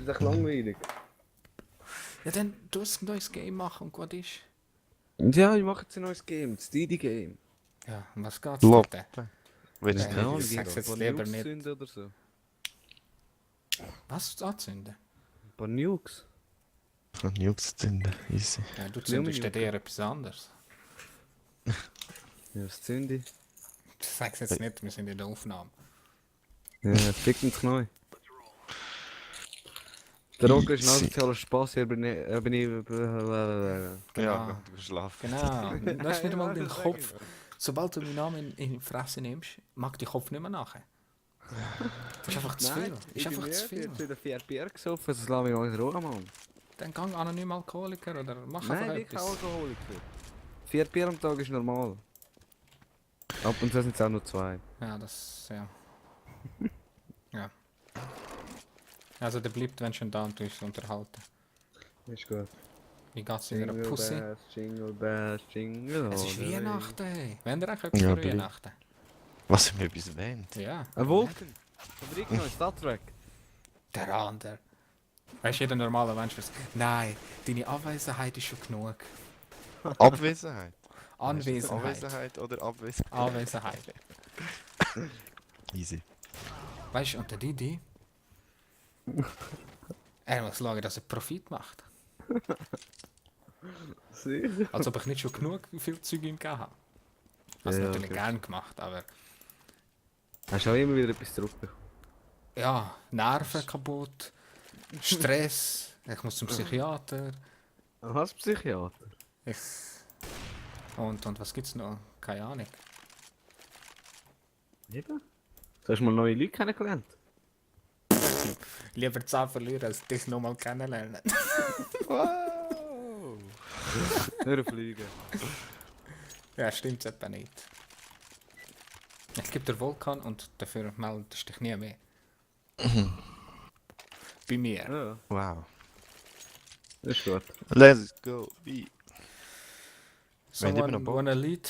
ist echt langweilig. Ja, dann du ein neues Game machen und gut ist. Ja, ich mache jetzt ein neues Game, das DD-Game. Ja, um was geht's Lob. dort? Willst Nein, du ich nicht? sag's jetzt Ein paar lieber Nukes nicht. zünden oder so. Was anzünden? Ein paar Nukes. Von Nukes zünden, easy. Ja, du Kleine zündest Nuke. eher etwas anderes. Ja, was zünde ich? Das sag's jetzt nicht, wir sind in der Aufnahme. Ja, fick ins Knäu. Der Rocker ist ein Easy. asozialer Spaß, hier bin ich... Ja, Genau. du schlafen. Genau, du hast nicht einmal den das Kopf. sag Sobald du meinen Namen in die Fresse nimmst, mag der Kopf nicht mehr nachher. Das ist einfach zu viel. Ist einfach zu viel. Ich hab wieder 4 Bier gesoffen, das lasse ich mal in Ruhe, Mann. Dann gang anonym Alkoholiker oder mach Nein, einfach wirklich etwas. Alkoholiker. 4 Bier am Tag ist normal. Ab und zu sind es auch nur 2. Ja, das, ja. Ja. Also der bleibt, wenn schon da und du dich unterhalten. Ist gut. Wie geht's in der Pussy? Jingle bells, jingle Es ist all the way. Weihnachten, hey. Wenn ihr eigentlich etwas Ja, für bleib. Weihnachten? Was haben wir bis erwähnt? Ja. Ein Vulkan. Von Rick noch, Star Trek. Der andere. Weißt du, jeder normale Mensch weiß, nein, deine Abwesenheit ist schon genug. Abwesenheit. Anwesenheit. Anwesenheit oder Abwesenheit? Anwesenheit. Easy. Weißt du, und der Didi? Er muss schauen, dass er Profit macht. Sicher. Als ob ich nicht schon genug viel Zeug ihm gegeben habe. Also Ja, natürlich okay. gern gemacht, aber Hast du auch immer wieder etwas zurückbekommen? ja, Nerven kaputt, Stress, ich muss zum Psychiater. Was Psychiater? Ich... Und was gibt's noch? Keine Ahnung. Eben? Du hast mal neue Leute kennengelernt? Lieber 10 verlieren, als dich nochmal kennenlernen. Wow! Hör fliegen. Ja, stimmt etwa nicht. Ich gebe dir Vulkan und dafür meldest dich nie mehr. Bei mir. Ja, Wow. das ist gut. Let's go. Wie? Wir haben immer noch Someone Boot. wanna lead?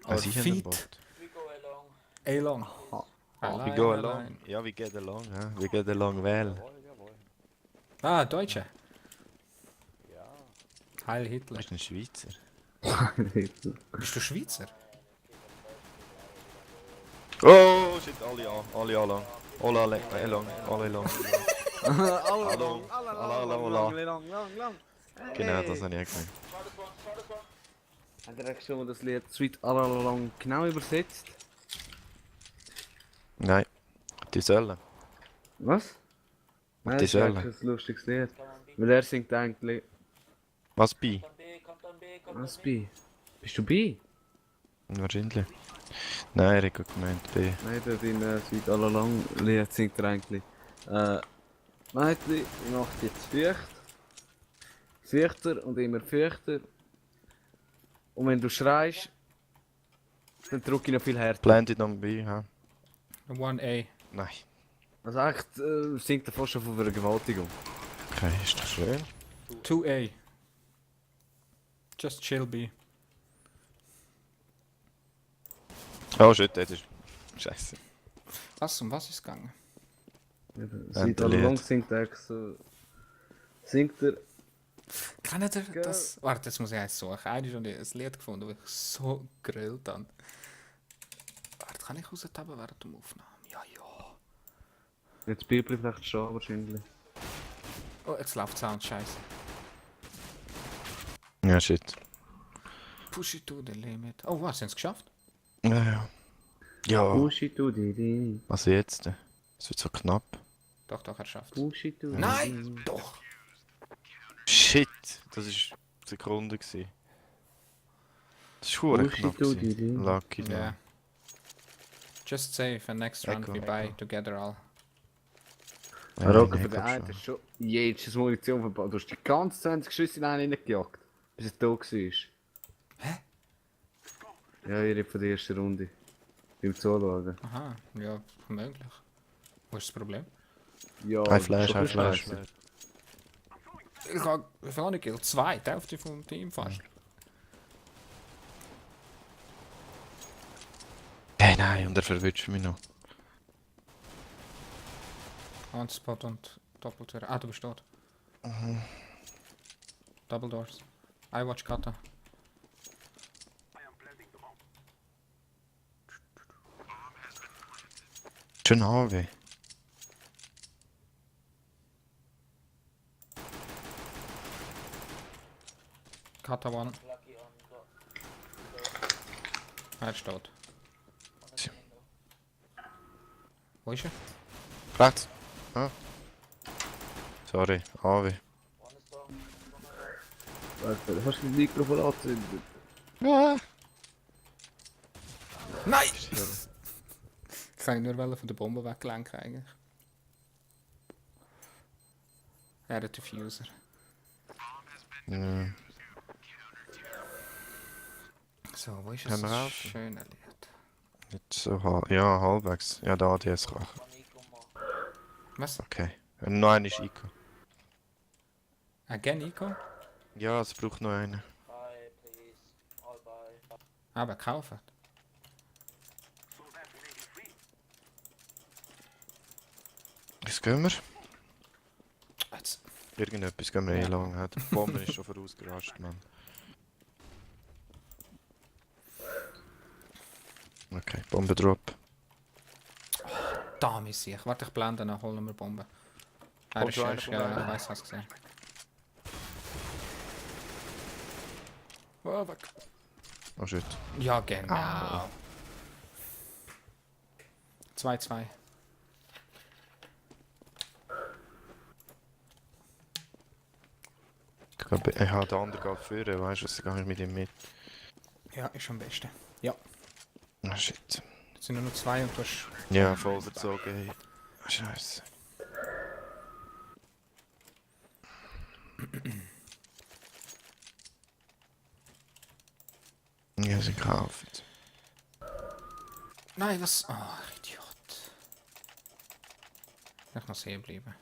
Or sicher ein feet? Boot. Along. We go along. Ja, we get along. Ja. We get along well. Ah, Deutsche. Heil Hitler. Bist du ein Schweizer? Bist du Schweizer? Oh, shit, alle an. Alle along. Alle along. Alle along. lang. Genau, das habe ich auch gemeint. Hat er schon mal das Lied Sweet Allalong genau übersetzt? Nein. Die sollen. Was? Nein, die das ist sollen. eigentlich ein lustiges Lied. Weil er singt eigentlich... Was bei? Was bi? Bist du bi? Wahrscheinlich. Nein, er hat gerade gemeint B. Nein, der in Sweet Allalong Lied singt er eigentlich... Mädchen, ich mach dich jetzt fürchter und immer fürchter. Und wenn du schreist, dann drücke ich noch viel härter. Planted on B, ha? 1A. Nein. Also echt singt er fast schon von Vergewaltigung. Okay, ist das schön? 2A. Just chill, B. Oh shit, das ist... Scheiße. Was, um was ist es gegangen? Sweet der Allalong Lied. singt er so... Singt er... Kennt ihr das? Warte, jetzt muss ich eins suchen. Einmal schon ein Lied gefunden, das ich so gegrillt habe. Warte, kann ich raustappen während dem Aufnahmen? Ja, ja. Jetzt Bier bleibt echt stehen wahrscheinlich. Oh, jetzt läuft Sound, scheiße. Ja, shit. Push it to the limit. Oh, was, haben sie es geschafft? Ja, ja. Ja, Push it to the limit. was jetzt? Es wird so knapp. Doch, doch, er schafft es. Push it to the Nein! Doch! Shit! Das war Sekunde gewesen. Das ist verdammt Push knapp it to the gewesen. limit. Lucky, Ja. yeah. Just safe and next round Echo, we buy echo. together all. Ja, Rocker, für den einen ist schon jedes Munition verbaut. Du hast die ganze 20 Schüsse in einen reingejagt, bis er tot war. Hä? Ja, ihr von der ersten Runde. Beim Zuschauen. Aha, ja, möglich. Wo ist das Problem? Ja, Ein Flash, schon ein ein Flash. Scheiße. Ich habe, wie viel habe ich gekillt? 2, die Hälfte vom Team fast. Hey, nein, und er verwünscht mich noch. On Spot und Doppeltür. Ah, du bist dort. Double Doors. I watch Kata. Schön AW. Kata one. Er ist tot. Wo ist er? Rechts. Ah. Sorry, AW. Warte, hast du das Mikrofon angezündet? Ja. Nein! Ich kann nur von der Bombe weglenken eigentlich. Er hat Diffuser. Ja. So, wo ist Haben wir das auch? schöne Lied? Nicht so ja, halbwegs. Ja, da ADS Rache. Was? Okay. Und noch einer ist Ico. Again Ico? Ja, es braucht noch einen. Aber kaufen. Was gehen wir? Jetzt. Irgendetwas gehen wir eh lang. Die Bombe ist schon vorausgerascht, Mann. Okay, Bombe drop. Da miss ich. Warte, ich blende, dann holen wir Bombe. Er Kommt ist schon einer ich von beiden? weiß, was gesehen. Oh, weg. Oh shit. Ja, genau. 2-2. Ich glaube, der andere geht führen, weißt du, was gehe ich mit ihm mit? Ja, ist am besten. Ah shit. Es sind nur noch 2 und du hast... Ja, voll verzogen, ey. Scheiße. Ja, sie kaufen. Nein, was? Oh, Idiot. Ich muss hier bleiben.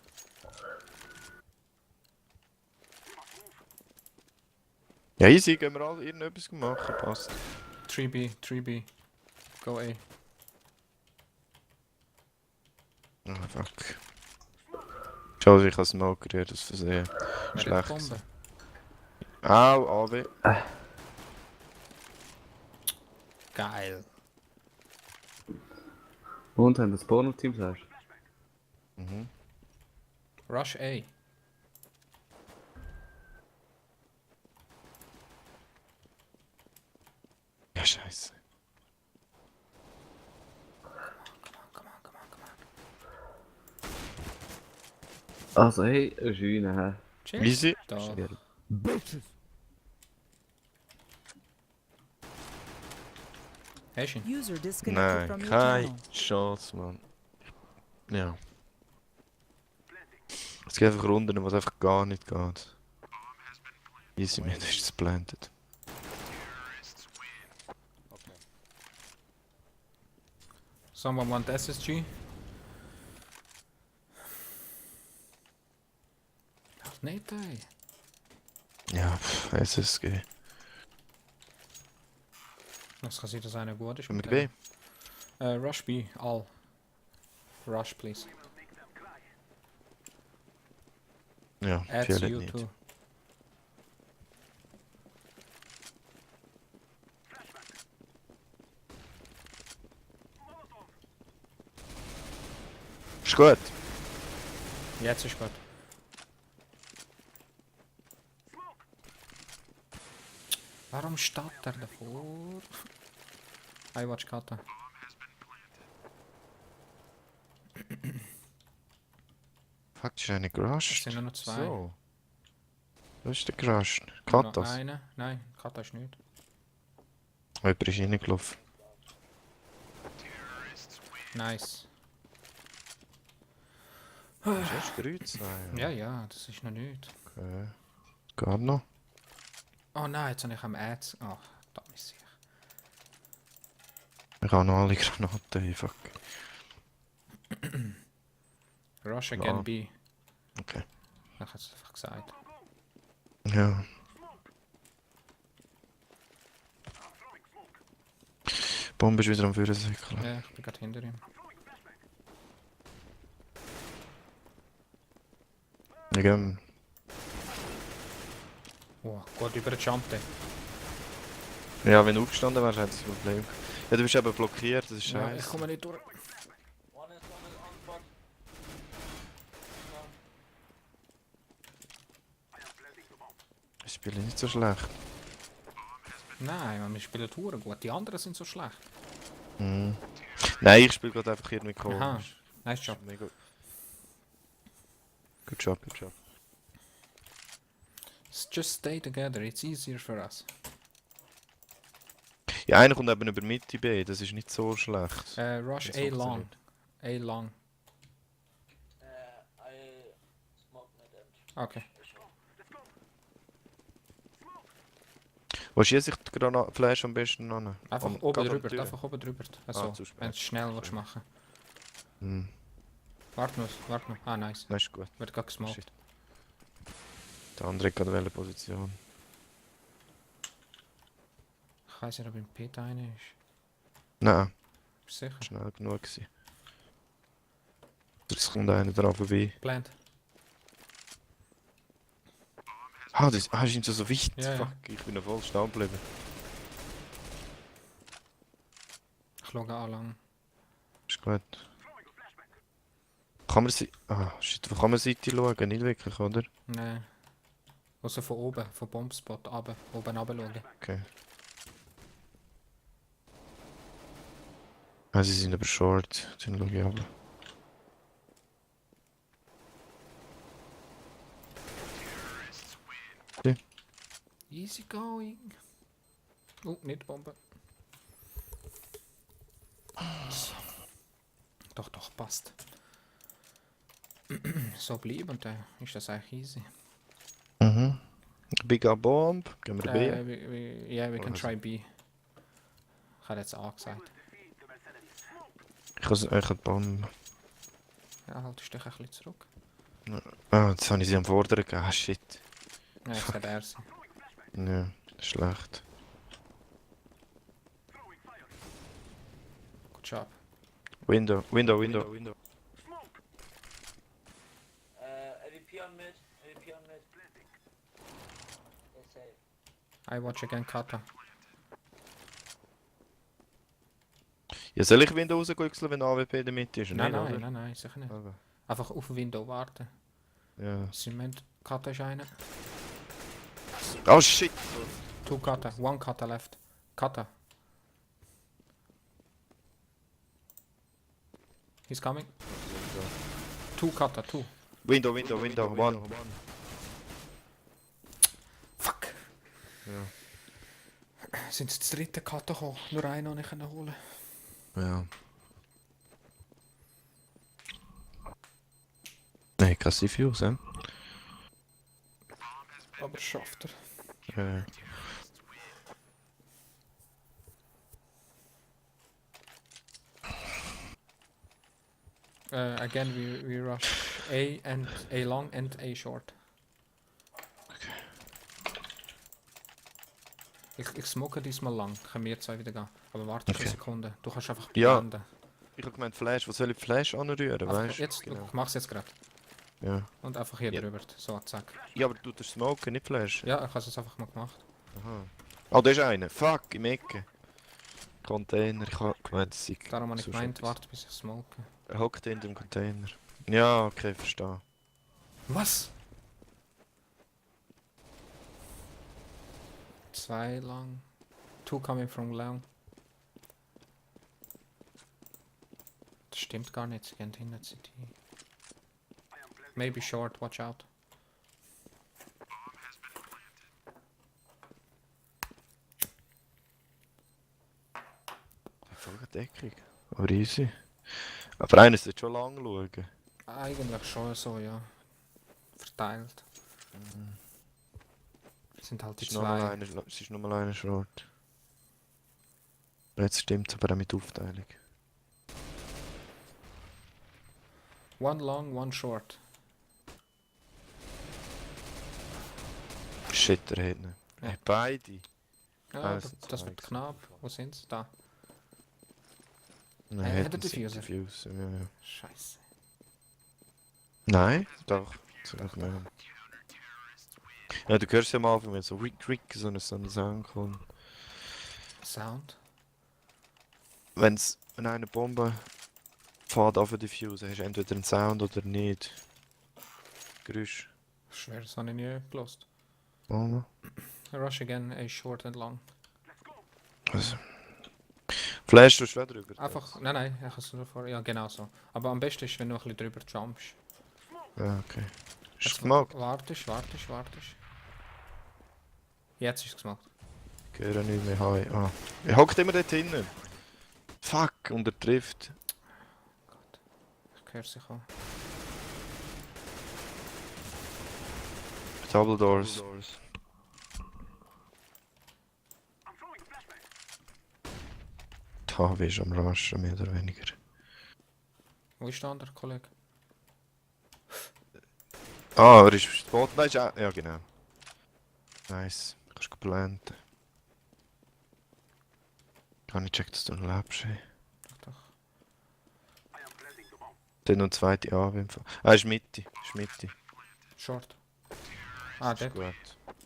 Ja, easy, gehen wir alle irgendetwas machen, passt. 3B. Go A. Ah, fuck. Schade, ich habe Smoke gerührt, das Versehen. Wer Schlecht. hat Bombe? Au, AW. Geil. Und haben das Porno-Team, sagst du? Mhm. Rush A. Ja, scheiße. Come on. Also, hey, schöne, hä? Chill. Easy. Da. Bitches! Hast du ihn? User disconnected Nein, from your keine channel. Chance, Mann. Ja. Es geht einfach Runden, wo es einfach gar nicht geht. Easy, man ist es planted. Someone want SSG? Ach, nicht, ey. Ja, SSG. Das kann sein, dass einer gut ist. Schon mit mit B? dem. Rush B, all. Rush, please. Ja, Adds Violet you nicht. too. Ist gut. Jetzt ist gut. Warum steht er davor? I watch Kata. Fuck, ist einer gerusht? Es sind nur noch 2. So. Wo ist der gerusht? Nur noch Katas? einer? Nein, Kata ist nicht. Jemand ist reingelaufen. Nice. Ist erst 3-2. Ja, das ist noch nicht. Okay. Gar noch? Oh nein, jetzt habe ich am Ads. Ach, da miss ich. Ich habe noch alle Granaten, ey, fuck. Rush again Ja. B. Okay. Ich habe es einfach gesagt. Ja. Bombe ist wieder am Führersäckeln. Ja, ich bin gerade hinter ihm. Ja, Oh, gut über den Jump. ja, wenn du aufgestanden wärst, hätte es ein Problem gehabt. Ja, du bist eben blockiert, das ist Ja, ich scheiße. komme nicht durch. One is on spot. Ich spiele nicht so schlecht. Nein, man, wir spielen Touren gut. Die anderen sind so schlecht. Mhm. Nein, ich spiele gerade einfach irgendwie Aha, komisch. nice job. Mega. Good job, good job. Just stay together, it's easier for us. Ja, einer kommt eben über Mitte B, das ist nicht so schlecht. Rush Das A long. funktioniert. A long. I smoke mid and Okay. Wo schieße ich die Flash am besten an? Einfach Am- oben gerade am drüber, Tür? einfach oben drüber. Also, zu spät. wenn du es schnell willst machen. Hm, Warte noch, warte noch. Ah, nice. das ist gut. Wird gerade gesmoked. Shit. Der andere hat gerade welche Position. Ich weiß nicht, ob im Pit einer ist. Nein, Bist du sicher? schnell genug gewesen. Es kommt einer dran vorbei. Plant. Das ist nicht so wichtig. Ja, ja. Fuck, ich bin noch voll stehen geblieben. Ich schaue an lang. Ist gut. Kann man sie. Shit, wo kann man Seite schauen? Nicht wirklich, oder? Nein. Also von oben, vom Bombspot runter. Oben runter schauen. Okay. Ah, sie sind aber short. Dann schaue ich aber. Easy going. Oh, nicht Bombe. So. Doch, doch, passt. So bleiben und dann ist das eigentlich easy. Mhm. Big up Bomb. Gehen wir B. Yeah, we can Also. try B. Ich habe jetzt A gesagt. Ich habe Bomb. Ja, halt dich ein bisschen zurück. Jetzt habe ich sie am Vorderen gegeben. Shit. Ja, jetzt hat er sie. Ja, schlecht. Good job. Window. AWP on mid. AWP on mid. They're safe. I watch again Kata. Ja, soll ich Window rausgucken, wenn AWP in der Mitte ist? Nein, Nicht, nein, oder? nein, nein, sicher nicht. Okay. Einfach auf Window warten. Ja. Cement Kata ist einer. Oh shit! 2 Kata, 1 Kata left. Kata. He's coming. 2 Kata, 2. Window, one. Fuck! Ja. Sind sie das dritte Kata gekommen? Nur einen noch nicht holen. Ja. Nein, kein Fuse, hä? Aber schafft er. Ja. Again we rush A and A long and A short. Ich smoke diesmal lang, können wir zwei wieder gehen. Aber warte Okay. eine Sekunde, du kannst einfach Ja. blenden. Ich hab gemeint Flash, was soll ich Flash anrühren, Einfach weißt du? jetzt, Genau. ich mach's jetzt gerade. Ja. Und einfach hier Ja. drüber, so zack. Ja, aber du tust Smoken, nicht Flash. Ja, ich habe es jetzt einfach mal gemacht. Aha. Oh, da ist einer. Fuck, im Ecke. Container, ich hab gemeint, es sei Darum habe ich so gemeint, etwas. warte bis ich smoke. Er hockt in dem Container. Ja, okay, verstehe. Was? 2 lang. 2 coming from long. Das stimmt gar nicht, sie gehen hinter CT. Maybe short, watch out. Voll Deckung. Aber easy. Aber einer sollte schon lang schauen. Eigentlich schon so, ja. Verteilt. Sind halt die Es ist nur mal zwei. einer, es ist nur mal einer short. Jetzt stimmt es aber auch mit Aufteilung. 1 long, 1 short. Shit, er hat ihn. Ja. Hey, beide. Ja, Ah, aber es sind das zwei wird gewesen. knapp. Wo sind sie? Da. Nein, Hat er einen Diffuser? Diffuser, ja, ja. Scheiße. Nein, doch. So nicht mehr. Ja, du hörst ja am Anfang, wenn so Rick Rick so ein Sound kommt. Sound. Wenn eine Bombe fährt auf die Fuse, hast du entweder einen Sound oder nicht. Geräusch. Schwer, das habe ich nie gelost. Bombe. Rush again, a short and long. Also. Flash du schon drüber? Einfach, nein, ich habe es nur vor. Ja, genau so. Aber am besten ist, wenn du ein bisschen drüber jumpst. Ja, okay. Ist Jetzt es gemacht? Wartest. Jetzt ist es gemacht. Ich höre nicht mehr heim. Ah. Er hockt immer dort hinten. Fuck, und er trifft. Gott. Ich höre sich an. Double Doors. Da bist du am Raschen, mehr oder weniger. Wo ist der andere Kollege? Ah, er ist Spot. Nein, ist auch. Ja, genau. Nice. Kannst du planten. Kann ich checken, dass du noch lebst. Hey. Doch. Dann noch zweite A. Ah, ist Mitte. Short. Ah, Ist der. gut.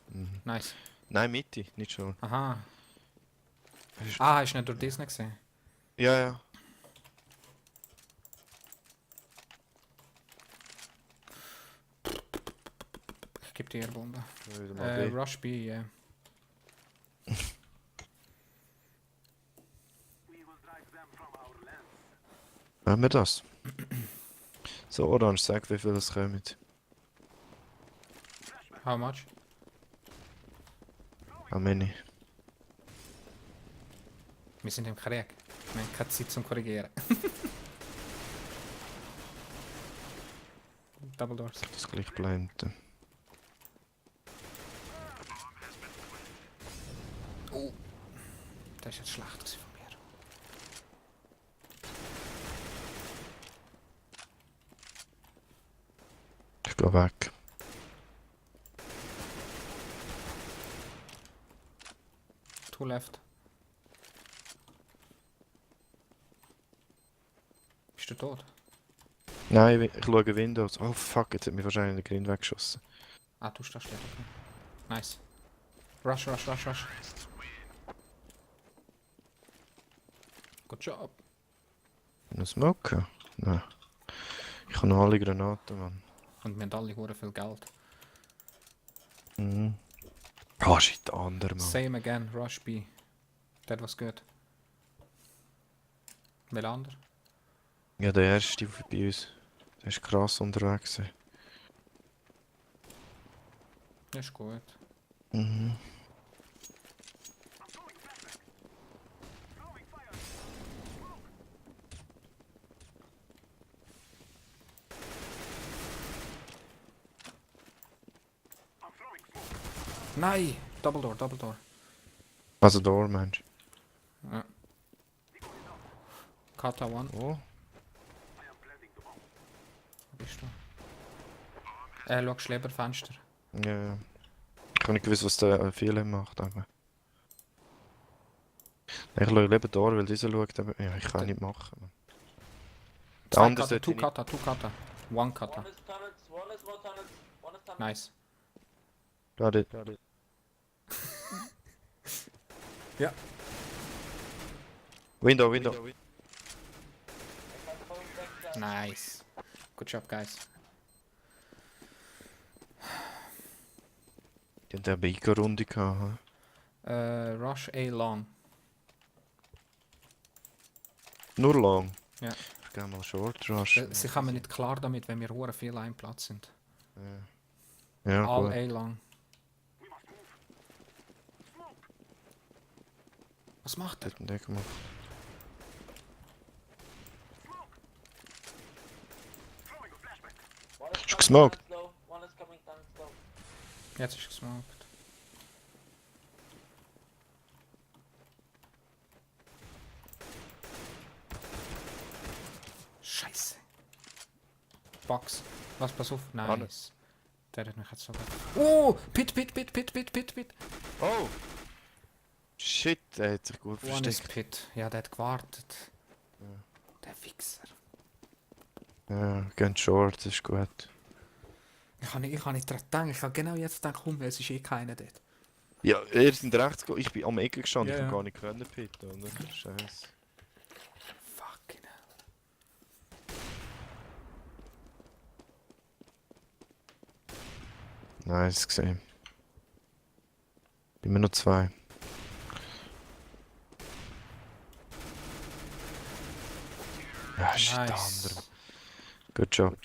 Mhm. Nice. Nein, Mitte, nicht schon. Aha. Ist- Ah, ist nicht durch Disney gesehen. Ja, ja. Ich gebe dir Bombe. Wieder mal B. Rush B, ja. Haben wir das? So, Orange, sag, wie viel es kommt. How much? How many? Wir sind im Krieg. Wir haben keine Zeit zum Korrigieren. Double Doors. Das gleich planten. Das ist jetzt schlecht gewesen von mir. Ich geh weg. Two left. Bist du tot? Nein, ich schaue Windows. Oh fuck, jetzt hat mich wahrscheinlich der Green weggeschossen. Ah, du stehst dort, okay. Nice. Rush. Good job. Noch Smoke? Nein. Ich habe noch alle Granaten, Mann. Und wir haben alle hure viel Geld. Mhm. Oh shit, der andere, Mann. Same again, Rush B. That was good. Welcher andere? Ja, der erste bei uns. Der ist krass unterwegs. Das ist gut. Mhm. Nein! Double door. Also Door, Mensch. Ja. Kata one. Oh. Wo bist du? Schau lieber Fenster. Ja, ja. Ich habe nicht gewusst, was der viele macht, aber... Ich schaue lieber Door, weil dieser schaut, aber... Ja, ich kann nicht machen. Mann. Der Zwei andere Kata, sollte two nicht... Kata, two Kata. One Kata. One is tunnels, one is more tunnels, one is tunnels. Nice. Got it. Ja. Window. I can phone back down. Nice. Good job, guys. Die haben eine Biko-Runde gehabt. Hm? Rush A long. Nur lang. Ja. Ich gehe mal Short Rush. Sie kommen nicht klar damit, wenn wir hure viel ein Platz sind. Ja, All gut. A long. Was macht er? Hat den gemacht. One is Hast du coming gesmoked? tunnels low, one is coming tunnels low. Jetzt ist gesmoked. Scheiße. Box. Was, pass auf. Nice. Der hat mich jetzt so... Oh! Pit. Oh! Shit, der hat sich gut One is versteckt. Pit. Ja, der hat gewartet. Der Wichser. Ja, gehen Short, ist gut. Ich habe nicht daran gedacht. Ich habe genau jetzt gedacht, komm, es ist eh keiner dort. Ja, ihr sind rechts gegangen. Ich bin am Ecke gestanden, Ja, ich ja. kann gar nicht können pitten, oder? Scheiße. Fucking hell. Nice gesehen. Bin mir noch 2. Ja, shit, der Nice. andere. Good job.